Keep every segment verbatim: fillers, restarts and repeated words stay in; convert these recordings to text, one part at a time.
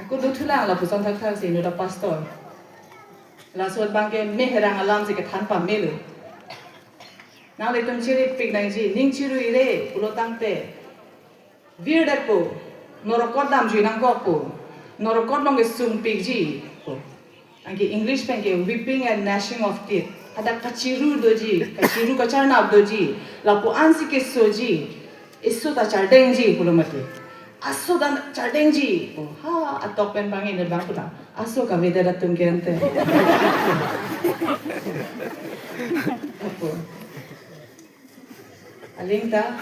Ako dothulang lapuson thakthak si inut apastor. Laso abangke meherang alam si kethan pamelo. Nanglitum chiripik nangji, ning chirui re pulo tangte, virdetpo, norokot damjui nangkokpo, norokot along kesungpikji po. Anke English penke weeping and gnashing of teeth. Hadak kachiru doji, kachiru kacharnap doji, lapu-an si kesoji, eso ta chardengji pulo mati. Aso ta chardengji. Oh, ha, atok pen bang inut abang puta. Aso kavedet atum ke ante. Apo. Aling ta,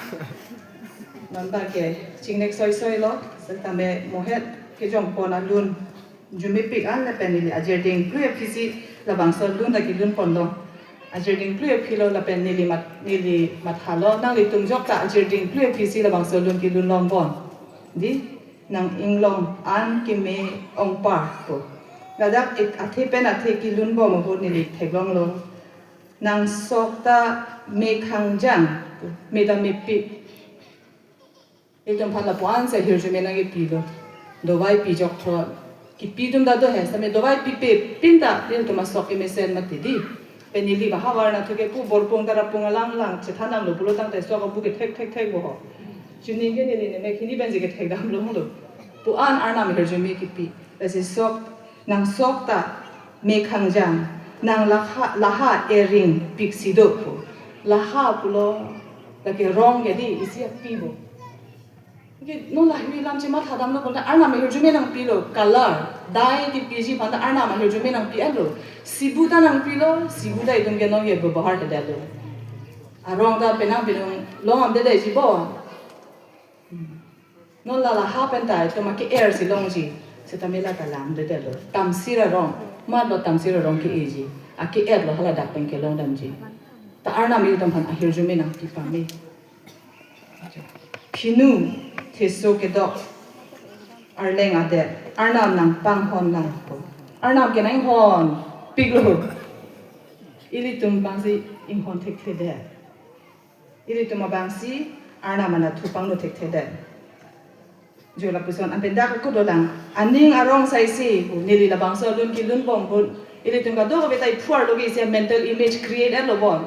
non ta ke, chingnek soisoi lo, setame mohet kejongpon alun, jumepik an lapen neli ajirding plui aphisi labangso alun ta kelun ponlo. Ajirding plui aphi lo lapen neli mat, neli mathalo, nanglitum jok ta ajirding plui aphisi labangso alun kelun longpon. Di, nang inglong an keme ongpar po. Ladak it athe pen athe kelun bom ahut neli theklonglo. Nang sok ta me khangjang, me ta mepik. Itum aphan lapu-an si ahirjume nangkepilo. Dovai pijok thot. Kipi atum ta do he, setame dovai pipe pin ta, itum asok kemesen mati di. Pen neli ba havar na thuke pu borpung tarapung alang lang, chethan damlo pulo tangte sok abu kethek thek thek bo ho. Chuning ke neli ne mek hini pen si kethek damlo lo. Pu-an Arnam ahirjume kipi. Lasi sok, nang sok ta me khangjang, nang laha, laha ering pik si do pu. Laha pulo, lake rong ke di, isi api bo. Ke, non lahei alam chematha damlo pulo ta Arnam ahirjume nangpilo, color, dye kepiji aphan ta Arnam ahirjume nangpi-etlo. Sibu ta nangpilo, sibu ta itum ke non ke bebohar kedetlo. Arong ta penang penung long amdedetji bo. Hmm. Non la laha pen ta itum ake-er si longji, setame la ta lam amdedetlo. Tamsir arong, matlo tamsir arong ke-eji. Ake-etlo haladak pen kelong damji. Ta Arnam itum aphan ahirjume nangpi pame. Phinu, theso kedok, arleng adet, Arnam nangpanghon nangpo. Arnam ke nanghonpiklo. Ilitum abang si inghon thekthedet. Ilitum abang si Arnam anatthu pangno thekthedet. Jo lapuson, anpen dak ako dolang. Aning arong saisi, neli labangso alun kelun bom ahut. Ilitum kadokave ta iphu arlo ke isi mental image create-etlo bon.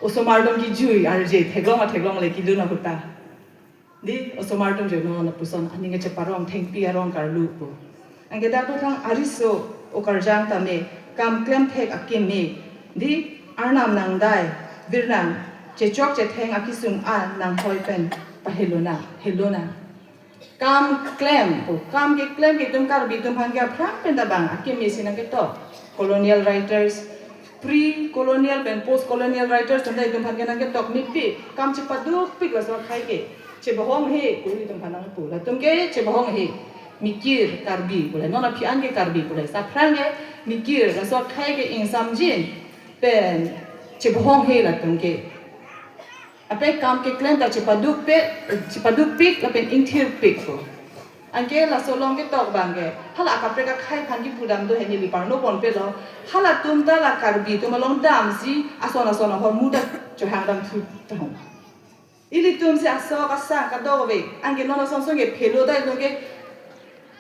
Osomar atum kejui arje, theklong ma theklongle kelun ahut ta. Di, osomar atum jo non lapuson, aning kacheparong, thengpi arong karlu po. Anke dak dothang ariso, okarjang tame, kam klemthek akeme. Di, Arnam nangdai, virnang, chechok chetheng akisung an nanghoi pen, pahelo nang, helo nang. Kam klem, o kam keklem ke itum Karbi atum aphan ke aphrang pen ta bang akeme si nangketok. Colonial writers, pre-colonial pen post-colonial writers atum ta itum aphan ke nangketok mepik, kam chepadukpik laso akhei ke. Chebohong he, pu itum aphan nangpu. Latum ke chebohong he. Mikir Karbi pule, non aphi an ke Karbi pule. Sa aphrang ke mikir, laso akhei ke ingsamjin. Pen chebohong he latum ke. Aphi kam keklem ta chepadukpe, chepadukpik lapen ingthirpik ko. Anke laso along ketok abang ke. Hala akaprek akhei aphan kipu dam do he, neli parno ponpelo. Halatum ta la Karbi atum along damsi ason ason ahormu ta chohang damthu tahong. Ilitum si asok asang kadokave. Anke non ason ason ke phelo ta itum ke.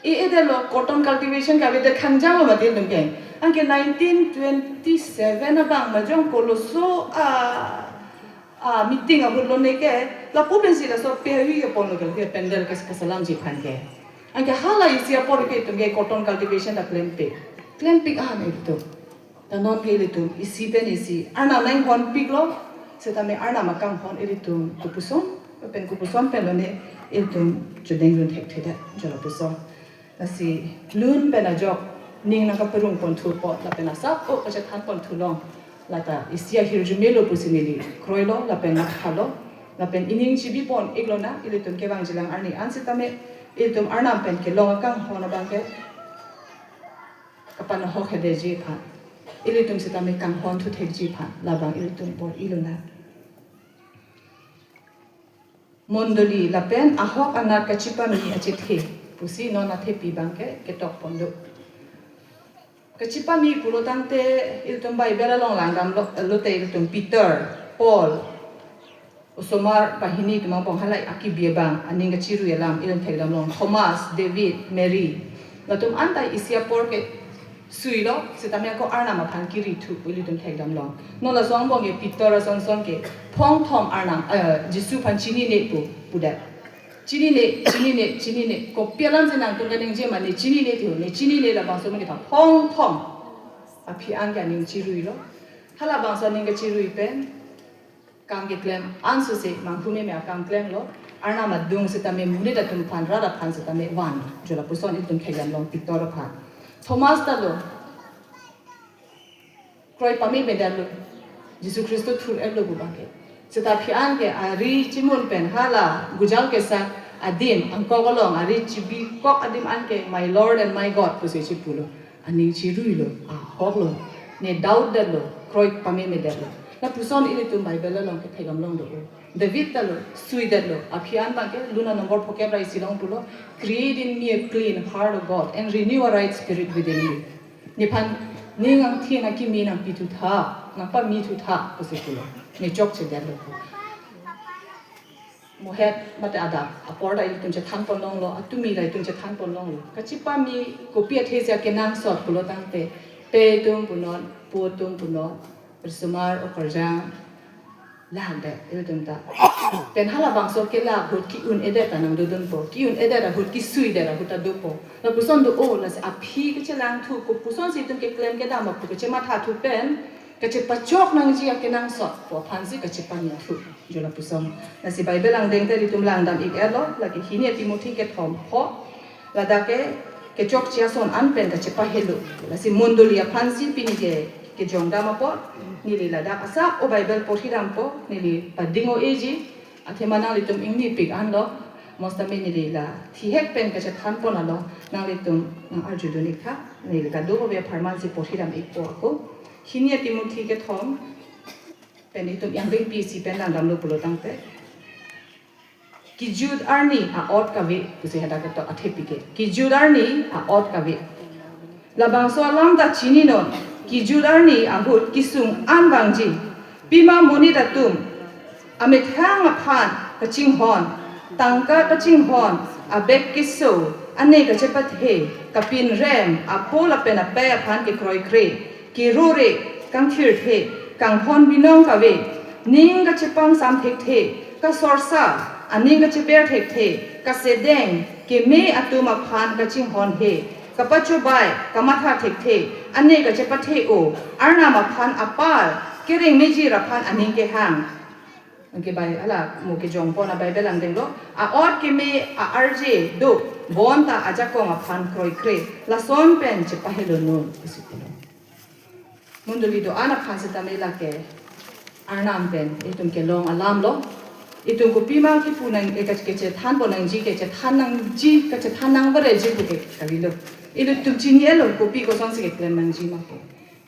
E, e, de lo cotton cultivation ke avedet khangjanglo mati itum ke. Anke nineteen twenty-seven abang majong koloso a, a meeting ahut lo ne ke, lapu pensi laso pehui keponlo ke, ke pandal ke kasalamji aphan ke. Anke hala isi apor ke itum ke cotton cultivation ta klempik. Klempik an itum. Ta non ke ilitum isi pen isi Arnam nanghonpiklo, setame Arnam akanghon ilitum kopuson pen kopuson pen lone ilitum chodeng lun thekthedet, jo lapuson. Lasi lun pen ajok ning nangkaparong ponthu apot lapen asap o kachethan ponthu along, lata isi ahirjume lo pusi neli kroilo lapen nakhalo, lapen ining chibi pon-iklo na, ilitum kevangjilang arni an setame ilitum Arnam pen kelong akanghon abang ke kapanahok hedetji aphan. Ilitum setame kanghon thuthekji aphan labang ilitum bor-ilo na. Mondoli lapen ahok anat kachepame achethe pusi non athepi abang ke ketok pon do. Kachepame pulo tangte ilitum Bible along langdamlo, lote ilitum Peter, Paul, osomar banghini atum angbong halai akibi abang aning kachirui alam ilitum thekdamlong, Thomas, David, Mary. Latum anta isi apor ke suilo, setame ako Arnam aphan kiri thu pu ilitum thekdam long. Non laso angbong ke Pitor asonson ke phongthom Arnam, eh, Jisu aphan chinine pu, pudet. Chinine, chinine, chinine. Kopi alam si nangtum kaningje ma ne chinine thu, ne chinine labangso amonit aphan phongthom aphi an ke aning chiruilo. Halabangso aning kachirui pen kam keklem ansose manghumeme akam klemlo. Arnam adung setame monit atum aphan, rat aphan setame van. Jo lapuson ilitum thekdam long Pitor aphan. Thomas ta lo. Kroi pamemedetlo. Jisu Khristo thur-etlo pu abang ke. Seta aphi an ke ari chimun pen hala gujal kesak adim, angkok along ari chibikok adim an ke, "My Lord and my God," pusi chipulo. Aning chiruilo, ahoklo. Ne doubt detlo, kroi pamemedetlo. Lapuson ilitum Bible along kethekdam long do. David ta lo, suidetlo. Aphi an abang ke, Lun anumber phokep ra isi along pulo, "Create in me a clean heart, O God, and renew a right spirit within me." Nephan ning angthin akimi nangpithu tha, nangpamithu tha, pusi pulo. Ne chokchedetlo pu. Mohet mate adap apor ta ilitum chethan pon longlo, atumi ta ilitum chethan pon longlo. Kachepame kopi athe si akenangsot pulo tangte, pe atum punon, po atum punon, risomar, okarjang, lak det ilitum ta. Pen halabangso kelak ahut ki-un-edet ta nangdodunpo, ki-un-edet ahut, kisuidet ahut ta dopo. Lapuson do-o, lasi aphi kachelang thu, kopuson si itum keklem kedam apu kachematha thu pen, kachepachok nangji akenangsot pu aphan si kachepaning thu. Jo lapuson. Lasi Bible angdeng ta ilitum langdam ik-etlo, lake hini Timothy kethom pho. Ladak ke kechokche ason an pen kachepahelo. Lasi mondoli aphan si pini ke kejongdam apot, neli ladak asap o Bible porhidampo, neli pading o-eji, athema nanglitum ingnipik anlo, mostame neli la thihek pen kachethan pon alo, nanglitum nang-arjudun ik tha, neli kadokave apharman si porhidam ikpo ako. Hini Timothy kethom, pen itum angdengpi isi pen langdamlo pulo tangte, "Kejut arni a-ot kave," pusi hadak ketok athepi ke. "Kejut arni a-ot kave." Labangso alam ta chininon, kejut arni ahut kesung an vangji. Pima monit atum amethang aphan kachinghon, tangka kachinghon, abag keso, ane kachepathe, kapinrem, apo lapen apei aphan kekroikre, kerore, kangthirthe, kanghon binong kave, ning kachepangsam thekthe, kasorsa, aning kacheber thekthe, kasedeng, keme atum aphan kachinghonhe, kapachobai, kamatha thekthe, ane kachepathe-o, Arnam aphan apal, kereng mejir aphan aning kehang. Anke bai hala mo kejong pon a-Bible angdenglo, "A-ot keme a-arje do, bonta ajakong aphan kroikre, lason pen chepahelo non," pusi pulo. Mondoli do-an aphan setame lake Arnam pen itum kelong alamlo. Itum kopima kipu nang, eh, kach-, kachethan pon nangji, kachethan nangji, kachethan nangvareji pu ke kalilo. Ilitum chini-etlo, kopi kosonsi keklem nangji ma pu.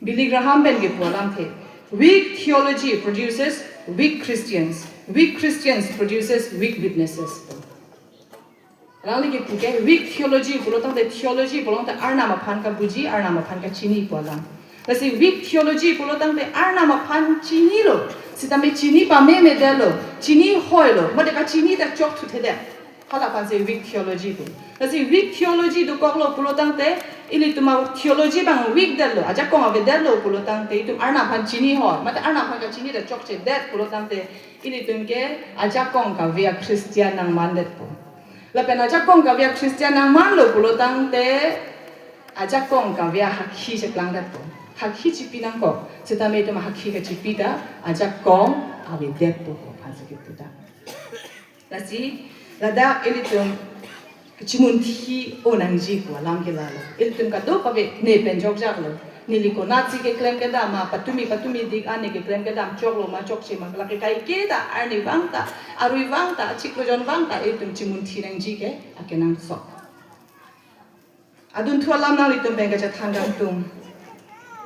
Billy Graham pen kepu alamthe, "Weak theology produces weak Christians. Weak Christians produces weak witnesses." Alangli kepu ke weak theology pulo tangte, theology pulo tangte Arnam aphan kabuji, Arnam aphan kachini pu alam. Lasi weak theology pulo tangte Arnam aphan chinilo, setame chini pamemedetlo, chini hoilo, mate kachini ta chokthuthe det. Hala aphan si weak theology pu. Lasi weak theology dokoklo pulo tangte, ilitum a-theology abang weak detlo, ajakong avedetlo pulo tangte, itum Arnam aphan chinihoi, mate Arnam aphan kachini ta chokchedet pulo tangte, ilitum ke ajakong kave a-Christian nangmandetpo. Lapen ajakong kave a-Christian nangmanlo pulo tangte, ajakong kave ahakhi cheplangdetpo. Hakhi chipi nangkok, setame itum hakhi kachipi ta ajakong avedetpo, aphan si kepu ta. Lasi, ladak ilitum chimunthi-o nangji pu alam ke lalo. Ilitum kadokave ne pen jokjaklo. Neli konatsi keklem kedam ma, patumi patumi dik an ne keklem kedam choklo ma chokche ma, lake kaike ta, arnivang ta, aruivang ta, achiklo jonvang ta, ilitum chimunthi nangji ke akenangsot. Adunthu alam nanglitum pen kachethan kangtung.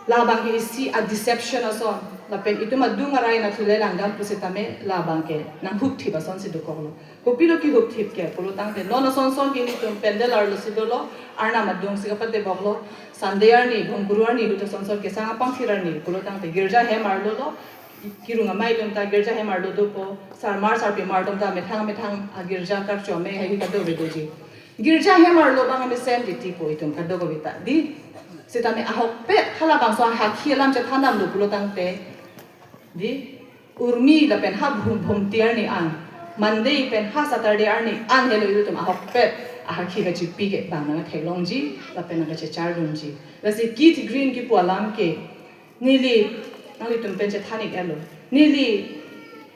Labang ke isi a-deception ason. Lapen itum adung arai nathu le langdam pusitame labang ke nanghupthip asonsi dokoklo. Kopilo kehupthip ke pulo tangte, non asonson ke ilitum pandal arlo si dolo, Arnam adung si kapateboklo, Sunday arni, Bhongkuru arni, ahut asonson kesang apangthir arni pulo tangte, girja hem arlo lo, kirung amei atum ta girja hem arlo dopo, sarmar sarpimar atum ta methang methang agirja karcho amei haihui kadokave doji. Girja hem arlo abang mesen titi po itum kadokave ta, dei. Sitame ahokpet halabangso ahakhi alam chethan damlo pulo tangte, dei, Urmi lapen ha Bhum, Bhumti arni an, Monday pen ha Saturday arni an helo ilitum ahokpet ahakhi kachipi ke bang nangtheklongji lapen nangkachechardunji. Lasi Keith Green kipu alam ke, neli nanglitum pen chethan-ik-etlo. Neli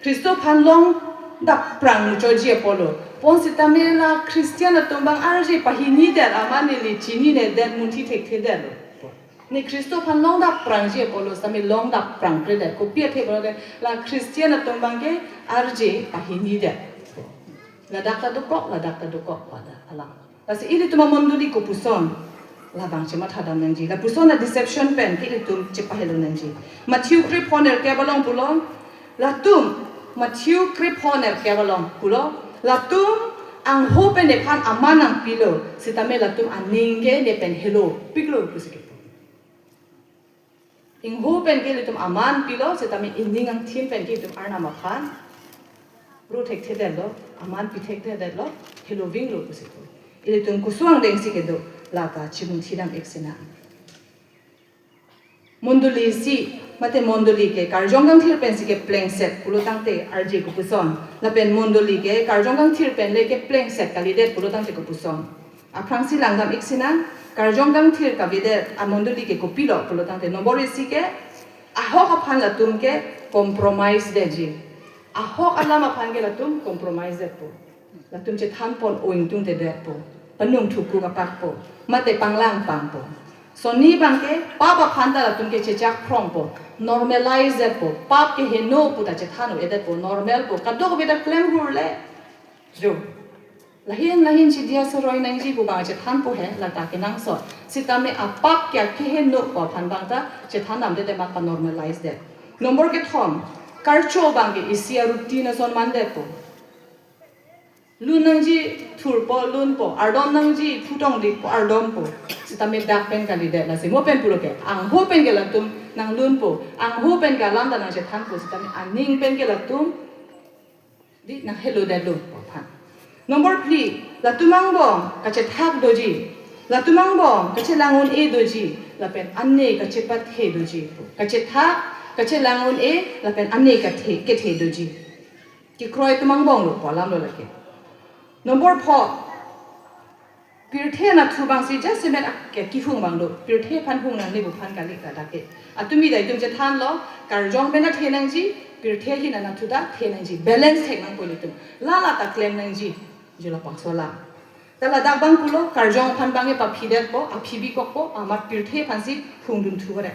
Khristo aphan long dapprang muchotji apotlo. Bonsitame la Christian atum abang arje pahinidet amat neli chininedet, munthi thekthedetlo. Ne Khristo aphan long dapprangji apotlo, sitame long dapprangkredet. Kopi athe pulote la Christian atum abang ke arje pahinidet. Ladak ta dokok, ladak ta dokok pada alam. Lasi ilitum amondoli kopuson, labang chematha dam nangji. Lapuson a-deception pen ke ilitum chepahelo nangji. Matthew krephongo nerkep along pulo, latum, Matthew krephongo nerkep along pulo, latum angho pen nephan aman nangpilo, sitame latum aning ke ne pen helopiklo pusi kipu. Ingho pen ke ilitum aman pilo, sitame ining angthin pen ke itum Arnam aphan ro thekthedetlo, aman pi thekthedetlo, helovinglo pusi pu. Ilitum koson angdengsi kedo, lata chimunthi dam-ik sinang. Mondoli isi, mate mondoli ke Karjong Kangthir pensi keplengset pulo tangte arje kopuson. Lapen mondoli ke Karjong Kangthir pen le keplengset kalidet pulo tangte kopuson. Aphrangsi langdam-ik sinang, Karjong Kangthir kavedet amondoli ke kopilo pulo tangte nombor isi ke, ahok aphan latum ke compromise detji. Ahok alam aphan ke latum compromise detpo. Latum chethanpon o ingtungtedetpo. Panung thuku kapakpo. Mate panglang pangpo. Sonni abang ke pap aphan ta latum ke chechak phrongpo. Normalize detpo. Pap ke heno pu ta chethan-o-edetpo. Normal po. Kadokave ta klem hurle. Jo. Lahin lahin chidia soroi nangji pu abang chethanpo he, lata kenangsot. Sitame apap ke akeheno pu aphan abang ta chethan damdedet amat pa-normalize det. Nombor kethom, karcho abang ke isi a-routine ason mandetpo. Lun nangji thurpo, lunpo, ardom nangji phutongdikpo, ardompo. Sitame dak pen kalidet, lasi mo pen pulo ke, angho pen ke latum nanglunpo, angho pen ke alam ta nangchethanpo, sitame aning pen ke latum dei, nanghelodetlo pu aphan. Nombor phli, latum angbong kachethak doji, latum angbong kachelang un-e doji, lapen ane kachepathe doji. Kachethak, kachelang un-e, lapen ane kathe, kethe doji. Kekroi atum angbonglo pu alamlo lake. Nombor pho, pirthe anatthu abangsi jasemet ak-, ke kihung abanglo. Pirthe aphan hung nangne pu aphan kali ta dak ke. Atumi ta itum chethanlo, karjong pen ta the nangji, pirthe ahin anatthu ta the nangji. Balance thek nangpo ilitum. La la ta klem nangji, jo labangso alam. Ta ladak abang pulo, karjong aphan abang ke paphidetpo, aphi bikokpo, amat pirthe aphansi hungdun thuret.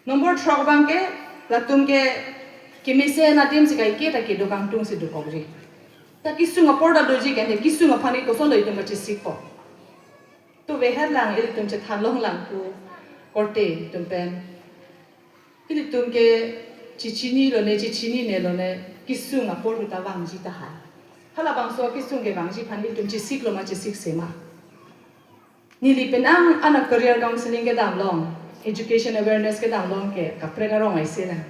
Nombor throk abang ke, latum ke kemesen adim si kaike ta kedo kangtungsi dokokji. Ta kesung apor ta doji ke, ne kesung aphan ke koson do itum kachesikpo. To veher lang, ilitum chethan longlang pu korte itum pen. Ilitum ke chechinilo ne, chechininelo ne, kesung apor ta vangji tahai. Halabangso kesung kevangji aphan ilitum chesiklo ma chesiksema. Neli penang an a-career counseling kedam long, education awareness kedam long ke kaprek arong aise lang.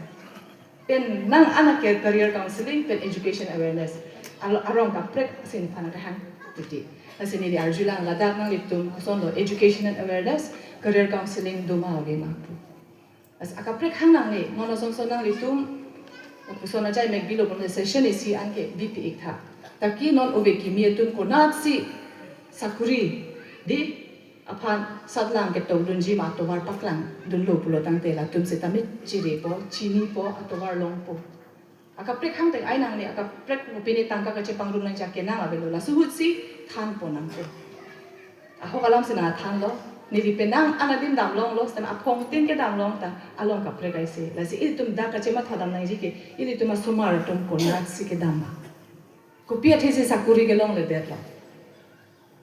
Penang an a-ca-, career counseling pen education awareness al-, arong kaprek si nephan kehang titi. Lasi neli arjulang ladak nanglitum kosonlo education and awareness, career counseling doma ave ma pu. Lasi akaprek hang nangne, non ason son nanglitum, koson ajai mek bilo pon session isi anke bipi-ik tha. Taki non ove kimi atum konaksi sakuri dei aphan satlang ketongdunji ma atovar paklangdunlo pulo tangte latum sitame chirepo, chinipo, atovar longpo. Akaprek hang teng ai nangne, akaprek pine tangka kachepangrum nangji akenang avelo, laso ahutsi thanpon nangpo. Ahok alam si nangthanlo, neli penang an adim damlonglo, sitame aphongtin kedam long ta along kaprek aise. Lasi ilitum dak kachematha dam nangji ke, ilitum asomar atum konaksi kedam ma. Kopi athesi sakuri kelongledetlo.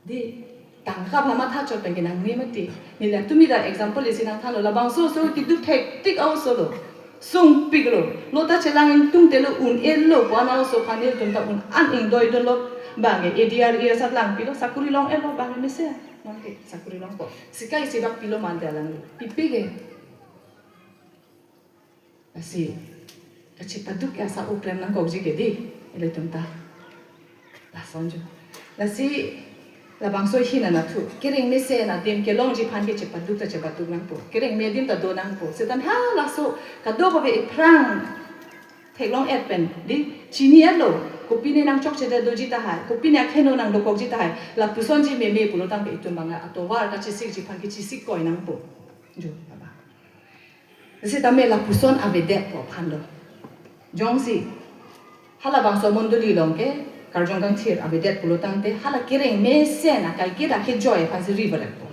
Dei, tangka aphan matha chot pen kenangne mati. Neli atumi ta example isi nangthanlo, labangso oso kedo thektik a-oso lo. Sungpiklo. Lo ta chelang ingtungtelo, un-elo pu an a-oso aphan ilitum ta un an ingdoidunlo. Bang ke A D R E asatlang pilo, sakuri long-elo, bang ke mesen. Bang ke sakuri longpo. Sika isi bak pilo mante alang. Pipi ke. Lasi kachepaduk ke asa uprem nangkokji ke dei, ilitum ta. Lason jo. Lasi Labangso ahin anatthu, kereng mesen adim kelongji aphan ke chepaduk ta chepaduk nangpo. Kereng me adim ta do nangpo. Seta halaso kadokave iphrang theklong-et pen, di, chini-etlo, kopine nangchokchedet doji tahai, kopine akheno nangdokokji tahai, lapusonji meme pulo tangte itum abang atovar kachesikji aphan ke chesik koi nangpo. Jo, baba. Sitame lapuson avedetpo aphan do. Jongsi halabangso mondoli along ke karjong kangthir avedet pulo tangte, hala kereng mesen akai keda kejoi aphansi riverekpo.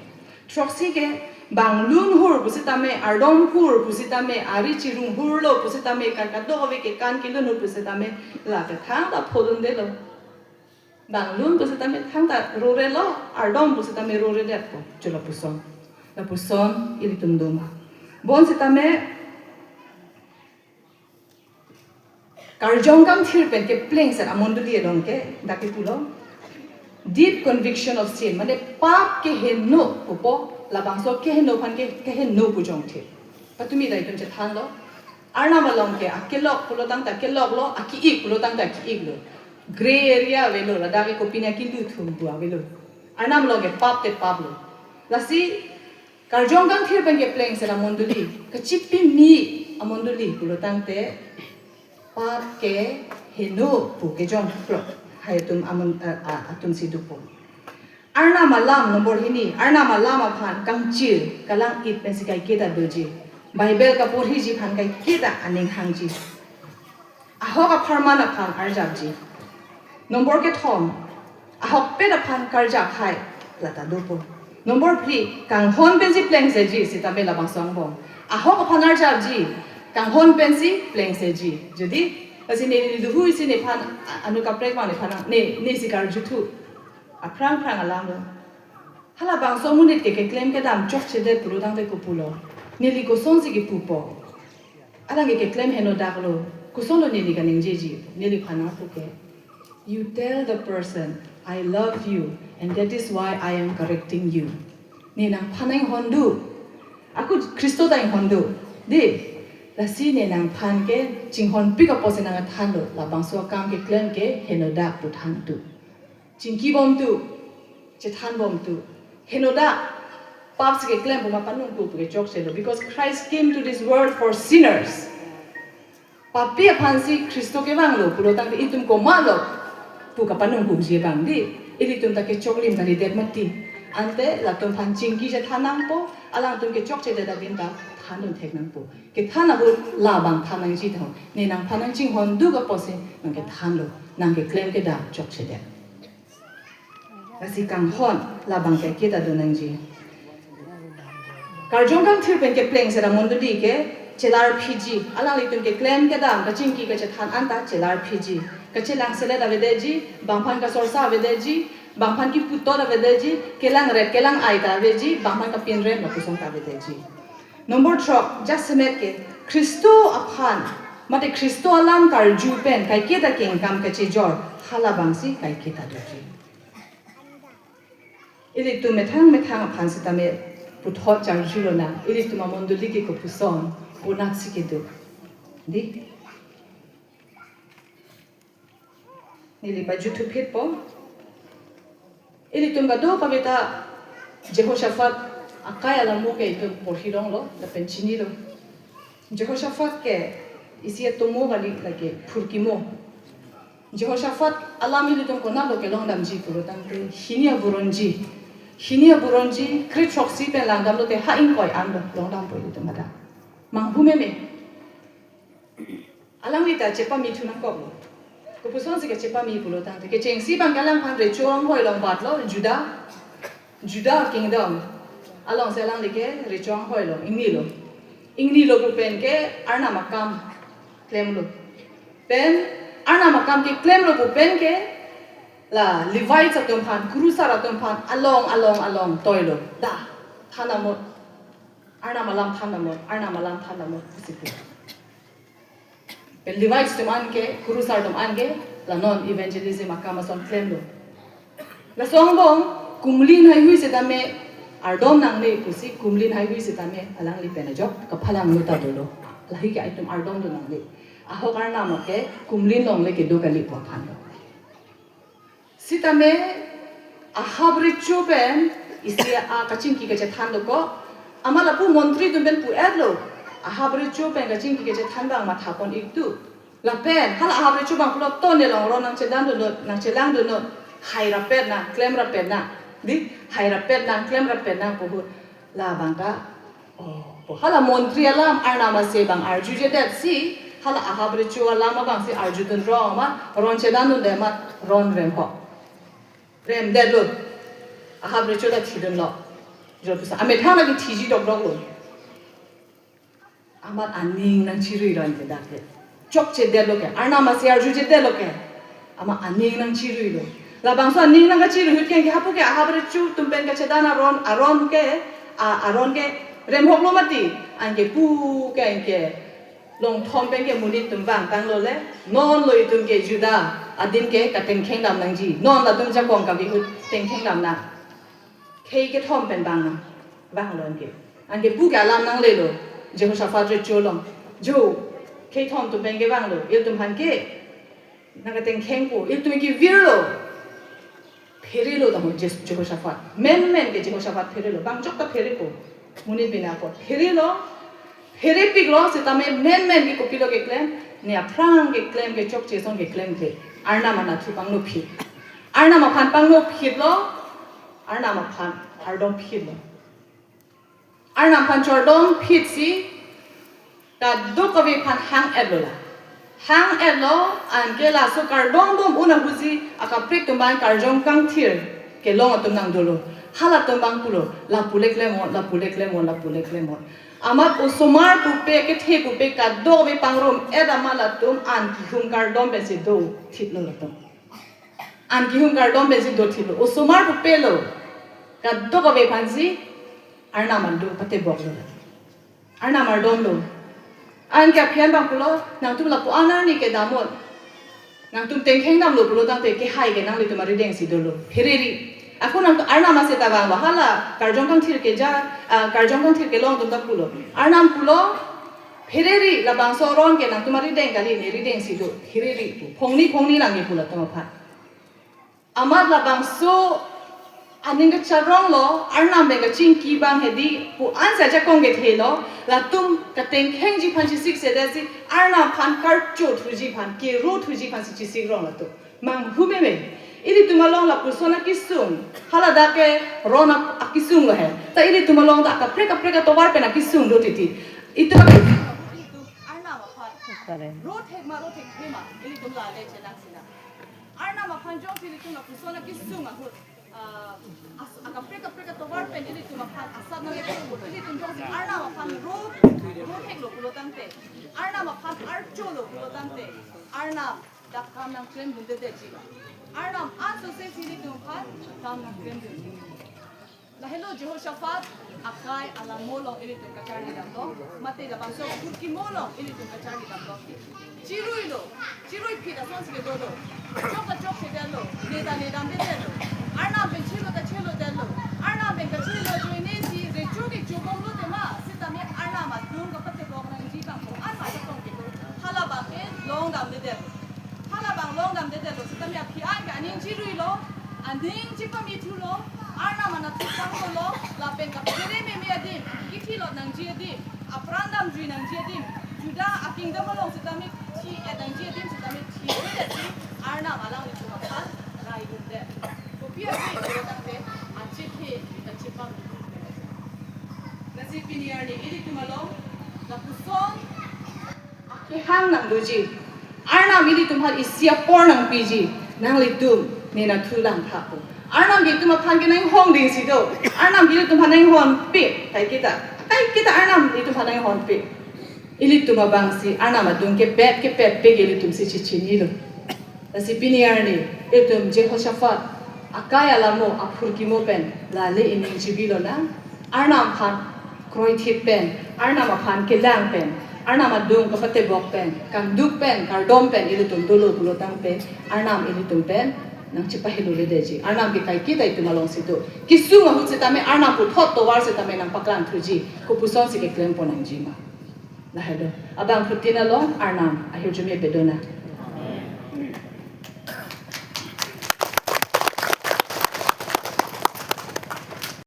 Throksi ke bang lunhur pusitame, ardom hur pusitame, ari chirunghurlo pusitame, ka- kadokave kekan kelunhur pusitame, la ke thangta pholundelo. Bang lun pusitame thangta rorelo, ardom pusitame roredetpo, jo lapuson. Lapuson ilitum doma. Bonsitame karjong kangthir pen keplengset amondoli along ke, dak kipulo, deep conviction of sin, mane pap keheno pupo, labangso keheno aphan ke keheno pu jongthir. Patumi ta itum chethanlo. Arnam along ke akelok pulo tangte akeloklo, ake-iklo tangte ake-iklo. Gray area avelo, ladak ke kopine akilu thum pu avelo. Arnam along ke pap te paplo. Lasi karjong kangthir pen keplengset amondoli, kachipimi amondoli pulo tangte pap keheno pu kejongplo. Hai atum amon-, a, a, atumsi dopo. Arnam alam number hini, Arnam alam aphan kangchir kalang-it pensi kaiketa doji. Bible kaporhiji aphan kaiketa aning hangji. Ahok apharman aphan arjapji. Number kethom, ahokpet aphan karjap hai, lata dopo. Number phli, kanghon pensi plengseji, sitame labangso angbong. Ahok aphan arjapji, kanghon pensi plengseji. Jodi, lasi neli duhu isi nephan, a-, anu kaprek abang nephan, ne, nesi karjuthu. Aphrang phrang alam lo. Halabangso amonit ke keklem kedam chokchedet pulo tangte kopulo. Neli kosonsi kipupo. Alang ke keklem henodaklo. Kosonlo neli kaningjeji. Neliphan nangpu ke, "You tell the person, 'I love you, and that is why I am correcting you.'" Ne nangphan nanghon do. Ako Khristo ta inghon do. Di, lasi ne nangphan ke chinghonpik apotsi nangthanlo. Labangso akam keklem ke henodak pu thantu. Chingkibomtu, chethanbomtu. Henodak, papsi keklem pu ma panungkuk pu ke chokchelo. Because Christ came to this world for sinners. Papi aphansi Khristo kevanglo pulo tangte itum komatlo pu kapanungkukji abang di. Ilitum ta kechoklim kalidet mati. Ante latum aphan chingki chethan nangpo, alangtum kechokchedet adim ta thandun thek nangpo. Kethan ahut labang than nangji tho. Ne nangphan nangchinghon duk apotsi nangkethanlo. Nangkeklem kedam chokchedet. Lasi kanghon labang kaiketa do nangji. Karjong kangthir pen keplengset amondoli ke chelarphiji, alanglitum keklem kedam kachingki kachethan anta chelarphiji. Kachelang selet avedetji, bangphan kasorsa avedetji, bangphan kiputot avedetji, kelang rep kelang ai ta aveji, bangphan kapinrem lapuson ta avedetji. Number throk, jasemet ke Khristo aphan, mate Khristo alam karju pen kaiketa kengkam kachejor, halabangsi kaiketa doji. Ilitum methang methang aphan sitame puthot charjulonang, ilitum amondoli ke kopuson, konatsi kedo. Di? Neli pajuthuphitpo. Ilitum kadokave ta Jehoshaphat akai alamo ke itum porhilonglo, lapen chinilo. Jehoshaphat ke isi atomo kali, lake phurkimo. Jehoshaphat alam ilitum konatlo kelongdamji pulo tangte, hini aburonji. Hini aburonji, kre throksi pen langdamlote ha ingkoi an do longdampo ilitum ada. Manghu meme. Alangli ta chepami thu nangkoklo. Kopusonsi kechepami pulo tangte, kechengsi abang ke alangphan recho anghoi along batlo, Juda, Juda kingdom. Alongsi alangli ke recho anghoi along ingnilo. Ingnilo pu pen ke Arnam akam klemlo. Pen Arnam akam keklemlo pu pen ke la Levites atum aphan, kurusar atum aphan along along along toilo. Da, than amot. Arnam alam than amot, Arnam alam than amot pusi pu. Pen Levites atum an ke, kurusar atum an ke, la non evangelism akam ason klemlo. Laso angbong, kumlin haihui setame ardom nangne pusi, kumlin haihui setame alangli pen ajok kaphalang nu ta dolo. Lahei ke itum ardom do nangne. Ahok Arnam ke kumlin longle kedo kali pu aphan lo. Sitame Ahap recho pen isi a kachingki kachethan dokok. Amat lapu montri atum pen pu-etlo. Ahap recho pen kachingki kachethan abang mathapon iktu. Lapen hala ahap recho abang pulo to ne long ron nangchedan dunnon, nangchelang dunnon. Hai rapet nang, klem rapet nang. Di, hai rapet nang, klem rapet nang pu ahut. Labang ta, oh, hala montri alam Arnam ase abang arjujedet si, hala ahap recho alam abang si arjudun rong ma, ron chedan dunde ma, ron rem ho. Remdetlo. Ahap recho ta thidunlo. Jor pusa. Amethang lagi thiji dokdoklo. Amat aning nangchiruilo anke dak ke. Chokchedetlo ke. Arnam ase arjujedetlo ke. Amat aning nangchiruilo. Labangso aning nangkachirui ahut ke anke hapu ke ahap recho atum pen kachedan aron, aron ke, a, aron ke remhoklo mati. Anke pu ke anke longthom pen ke monit atum vangtanglo le, non lo itum ke Juda adim ke katengkheng dam nangji. Non latum jakong kave ahut tengkheng dam nang. Khei kethom pen vang nang. Vanglo anke. Anke pu ke alam nanglelo. Jehoshaphat recho along. Jo, khei thom atum pen ke vanglo. Ilitum aphan ke nangkatengkhengpo, ilitum ke virlo. Pherelo tamo Jes-, Jehoshaphat. Menmen ke Jehoshaphat pherelo. Bang chok ta pherepo. Monit bina apot. Pherelo. Pherepiklo setame menmen ke kopilo keklem. Ne aphrang keklem ke chokche ason keklem ke. Arnam anatthu pangnophit. Arnam aphan pangnophitlo. Arnam aphan ardomphitlo. Arnam aphan chardom phit si, kadokave aphan hang-etlo la. Hang-etlo, anke laso kardom bom un ahut si, akaprek atum abang karjong kangthir kelong atum nangdolo. Halatum abang pulo, lapu le klemnon, lapu le klemnon, lapu le klemnon. Amat osomar pupe, kethe pupe, kadokave pangrum-et amat latum an kehum kardom pensi dothitlo latum. An kehum kardom pensi dothitlo. Osomar pupelo. Kadokave aphansi Arnam adung pateboklo. Arnam ardomlo. Anke aphi an abang pulo, nangtum lapu-an arni kedamnon. Nangtum tengkheng damlo pulo tangte kehai ke nanglitum arideng si dolo. Phereri. Ako nangtum Arnam ase ta vanglo. Hala karjong kangthir keja, ah, karjong kangthir kelong atum ta pulo. Arnam pulo, phereri, labangso aron ke nangtum arideng kali, ne rideng si do. Phereri pu. Phongni phongni nangji pu latum aphan. Amat labangso aning kacharonglo, Arnam pen kachingki abang hedi pu ansi ajakong kethelo, latum katengkhengji aphan chesik sedet si, Arnam aphan karcho thuji aphan, kero thuji aphansi chesikrong latum. Manghu meme. Ilitum along lapuson akesung. Hala dak ke ron ak-, akesung lo he. Ta ilitum along ta akaprek kaprek atovar pen akesung do titi. Itum Arnam aphan. Ro thek ma, ro thekthe ma. Ilitum la le chenang sina. Arnam aphan jongsi ilitum lapuson akesung ahut, ah, as-, akaprek kaprek atovar pen ilitum aphan asat nang ilitum jongsi Arnam aphan ro, ro theklo pulo tangte, Arnam aphan archolo pulo tangte, Arnam dak kam nangklemdundedetji. Arnam ansose si ilitum aphan kam nangklemdun. Lahelo Jehoshaphat akai alamo along ilitum kacharli damlo, mate labangso aphurkimo along ilitum kacharli damlo. Chiruilo, chirui phit asonsi kedo do. Chok ta chokchedetlo, ne ta ne damdedetlo. Arnam pen chelo ta chelodetlo. Arnam pen kachelo ajoine si recho kecho bomlo tema, sitame Arnam adung kapatebok nangji abang ko-an ma chetong kedo. Hala abang ke long damdedetlo. Hala abang long damdedetlo, sitame aphi an ke aning chiruilo, aning chipamithulo, Arnam anatthu pangdolo, lapen kaphere meme adim, kithilot nangji adim, apran damjui nangji adim, Juda a-kingdom along sitame thi-et nangji adim, sitame thithedet si, Arnam alanglitum aphan raidundet. Kopi adim pulo tangte, achethe, kachepang. Lasi pini arni ilitum along, lapuson, kehang nangdoji. Arnam ilitum aphan isi apor nangpiji. Nanglitum ne nathu langthapo. Arnam ke itum aphan ke nanghongding si do. Arnam ke ilitum aphan nanghonpik. Kaiketa. Kaiketa Arnam itum aphan nanghonpik. Ilitum abang si Arnam adung kepet kepetpik ilitum si chechinilo. Lasi pini arni, itum Jehoshaphat akai alamo aphurkimo pen lale ining chibilo nang, Arnam aphan kroithit pen, Arnam aphan kelang pen, Arnam adung kapatebok pen, kangduk pen, kardom pen ilitum dolo pulo tangte, Arnam ilitum pen nangchepaheloledetji. Arnam ke kaiketa itum along si do. Kesung ahut sitame Arnam puthot tovar sitame nangpaklang thuji. Kopuson si keklem pon nangji ma. Lahelo. Abangphutin along Arnam ahirjume pedonang.